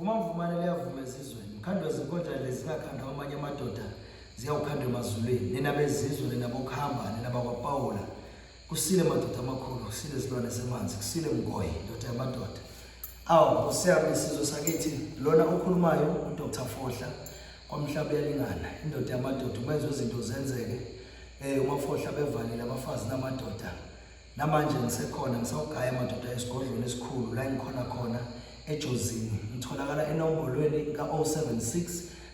Vuma mvumane liyavuma ezizweni. Mkhandwe zinkonjane lezi zingakhandwa amanye amadoda ziyawukhandwa emazulwini. Nina bezizwe, nina bokuhamba, nina bakwaPawula. Kusile madoda amakhulu, kusile silwane semanzi, kusile mgoyi, ndoda yamadoda. Awu, Nkosi yami isizwe sakithi, lona okhulumayo uDr Fohla kwamhlaba uyalingana, indoda yamadoda umenza izinto zenzeke. UMafohla bevalile abafazi namadoda. Namanje ngisekhona ngisawugaya madoda esigodlweni esikhulu la engikhona khona eJozini. Ngitholakala enombolweni ka-076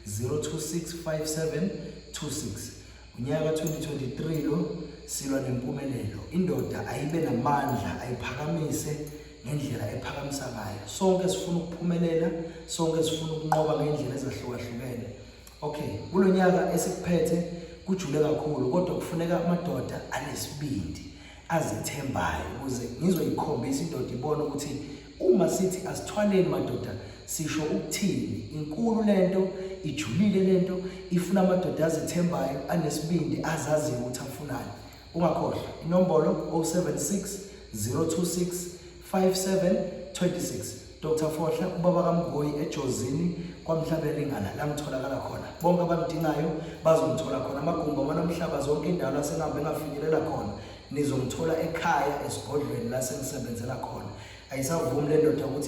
026 5726. Unyaka ka-2023 lo silwa nempumelelo. Indoda ayibe namandla ayiphakamise ngendlela ephakamisa ngayo. Sonke sifuna ukuphumelela, sonke sifuna ukunqoba ngendlela ezahlukahlukene. Okay, kulo nyaka esikuphethe kujule kakhulu kodwa kufuneka amadoda anesibindi azethembayo ukuze ngizoyikhombisa indoda ibone ukuthi uma sithi asithwaleni madoda sisho ukuthini. Inkulu lento, ijulile lento, ifuna amadoda azethembayo, anesibindi, azaziyo ukuthi afunani. Ungakhohlwa inombolo 076 026 5726. Dr Fohla ubaba kaMgoyi eJozini kwaMhlabelingana la ngitholakala khona. Bonke abangidingayo bazongithola khona, amagumbi amanomhlaba zonke indawo la sengihambe ngafinyelela khona nizongithola ekhaya esigodlweni la sengisebenzela khona. Ayisavumi le ndoda ukuthi